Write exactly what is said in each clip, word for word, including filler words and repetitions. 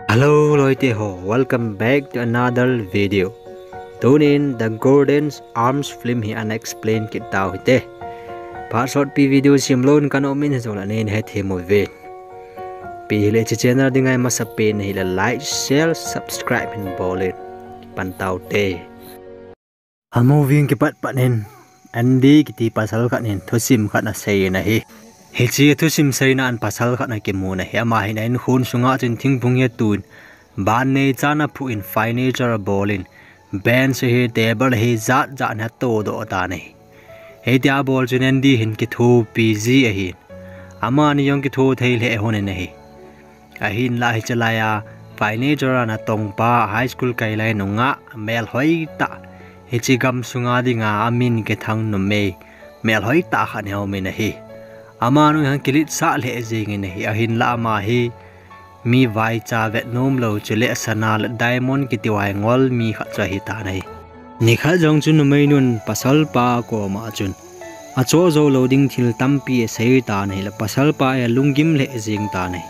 Hello loite ho, welcome back to another video. Tunin The Golden Arms film hi ana explain kit tau hite. Phat sotpi video sem lou in kana um in, hijongle nei na hethem uve. Ipi hile hiche channel dinga amasapen ahile like, share, subscribe hin bol in. Pan taute. A movie kipat pat in Andy kiti pasal khat in thusim khat asei in ahi. Hiche thusim seina a pasal khat akimun ahi. Ama hin a inkhon sunga chun thingphung hi atuin, ban neichan aphuh in, furniture abol in, bench hi, table hi, jat jat in atodoh tan ahi. Hitia abol chun Andy hin kithopi ji ahin, amani jong kitho thei lheh lhon in ahi. Ahinlah hiche laiya furniture a natong pa, high school kai lai nungah, melhoi tah, hiche gamsunga dinga amin kithang numei melhoi tah khat hi aumin ahi. Amanu hi kiletsah lheh jengin ahi. Ahinlah ama hi mi vaicha vet nom lou, chule sana le diamond kiti vaingol mi khat chu ahitan ahi. Nikhat jong chu numeinun pasalpa koma chun achoh jou lou ding thil tampi asei tan ahile, pasalpa hi alunggim lheh jeng tan ahi.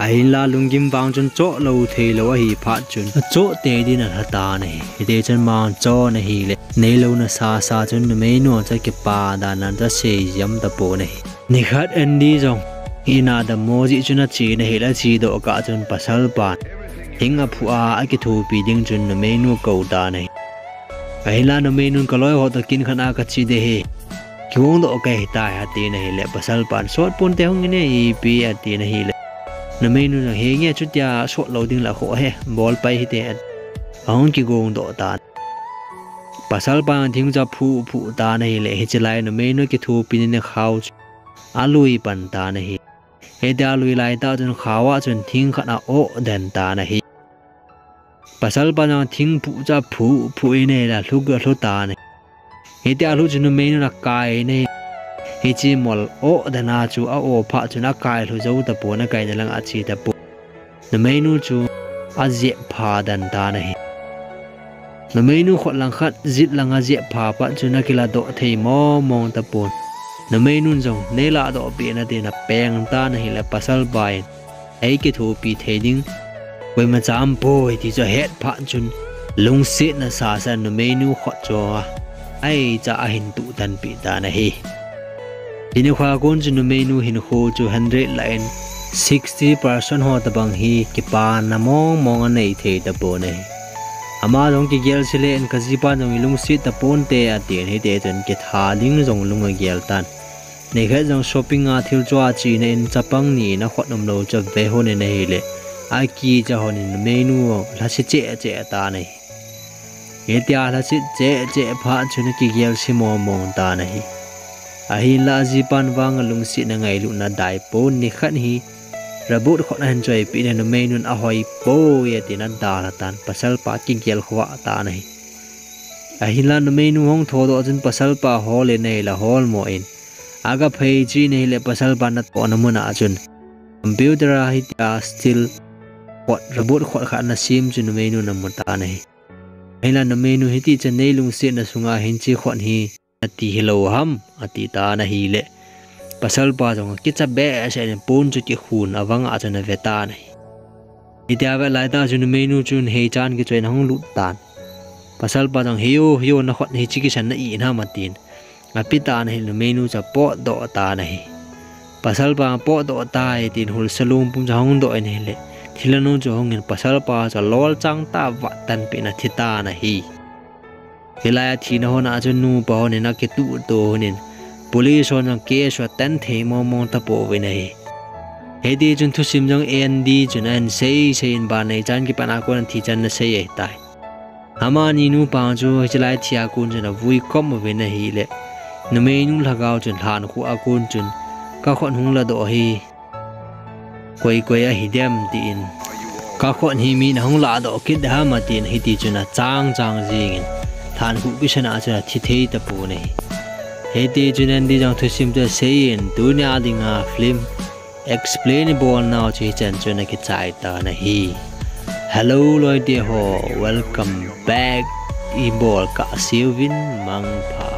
Ahinlah lunggim vang chun choh lou thei lou ahi phat chun achoh tei din alha tan ahi. Hiti chun ama chon ahile, neilouna sasa chun numeinu chu akipa dan a chu asei jam tapon ahi. Nikhat Andy jong in a dammo jeh chun achen ahile, achedoh kah chun pasalpan thing aphuh a akithopi ding chun numeinu akou tan ahi. Ahinlah numeinun, kaloi ho toh kin khat a kache ding ahi, kigongdoh kahitai, atin ahile, pasalpan sotponte, hung in e, ipi, atin ahile, numeinu jong henge, chutia sot lou ding lah khoh e, bol pai hite, ahung kigongdoh tan. Pasalpan thing chu aphuh phuh tan ahile, hiche lai numeinu kithopi ni khao chu alui pan tan ahi. Hitia alui laitah chun khao a chun thing khat a-oh den tan ahi. Pasalpan jong thing phuh chu aphuh phuh in ahile, alhu alhu tan ahi. Hitia alhu chun numeinun akai in ahi. Hiche mol oh den a chu a-oh phat chun akai lhu jou tapon, akaina langa ache tapon. Numeinu chu ajep pha den tan ahi. Numeinu khut langkhat jet lang ajep pha phat chun akiladoh thei mong mong tapon. Numeinun jong, neiladoh peh in, atin apeng tan ahile, pasalpa in eikithopi thei ding koimacha aumpoi ti chu ahet phat chun lungsetna sasa in numeinu khut chu a, aicha ahin tuh tanpeh tan ahi. Hiche nikho a kon chun numeinu hinkho chu hundred lah in sixty percent ho tobang hi kipana mong mong anei thei tapon ahi. Ama jong kigel sele in, kajipan jong ilungset taponte, atin, hiti chun kitha ding jong lung agel tan. Nikhat jong shopping a thil chu achena in chapang ni in akhut umlou chu ave lhon in ahile, akicha lhon in numeinu lhase cheh cheh tan ahi. Hitia lhase cheh cheh phat chun akigelse mong mong tan ahi. Ahinlah ajipan vang alungsetna ngailutna adai pon, nikhat hi robot khut ahin choipeh in, numeinun ahoi poi, atin adalha tan, pasalpa kigel khovah tan ahi. Ahinlah numeinu hung thodoh chun pasalpa hol in ahile, holmo in agaphei chen ahile, pasalpa natohna mun a chun computer a hitia steel khut, robot khut khat ana sem chu numeinun amu tan ahi. Ahinlah numeinu, hiti chun neilungsetna sunga hin hiche khut hi nati hilou ham, ati tan ahile, pasalpa jong akicha behseh in pon chu kikhun avang a chun ave tan ahi. Hitia avet laitah chun numeinu chun heichan kichoi in ahung lut tan. Pasalpa jong, heu, heu, nakhut hiche kisan na-i in ham, atin ape tan ahile, numeinu chu apotdoh tan ahi. Pasalpa apotdoh tai tin hulsa lungpum chu ahung doh in ahile, thilhanu chu ahungin pasalpa chu alolchang tah vat tanpeh in athi tan ahi. Hilai athina hon a chun nupa hon in akituhto hon in, police hon jong case chu atan thei mong mong tapouvin ahi. Hiti chun thusim jong Andy chun ahin sei sei in, ban neichan kipat a kon athi chan ana sei ahitai. Amani nupa chu hiche lai thi a kon chun avui kom uvin ahile, numeinu lhagao chun lhankhuh a kon chun, kakhut hung ladoh hi koi koi ahidem, tin, kakhut hi mi nahung ladoh kit dem, atin, hiti chun achang chang jengin lhankhuh kisan a chun athi thei tapon ahi. Hiti chun Andy jong thusim chu asei in, tunia dinga film explain ibol nau chu hichan chun akichai tan ahi. Hello loite ho, welcome back. Ibol kahseuvin mangpha.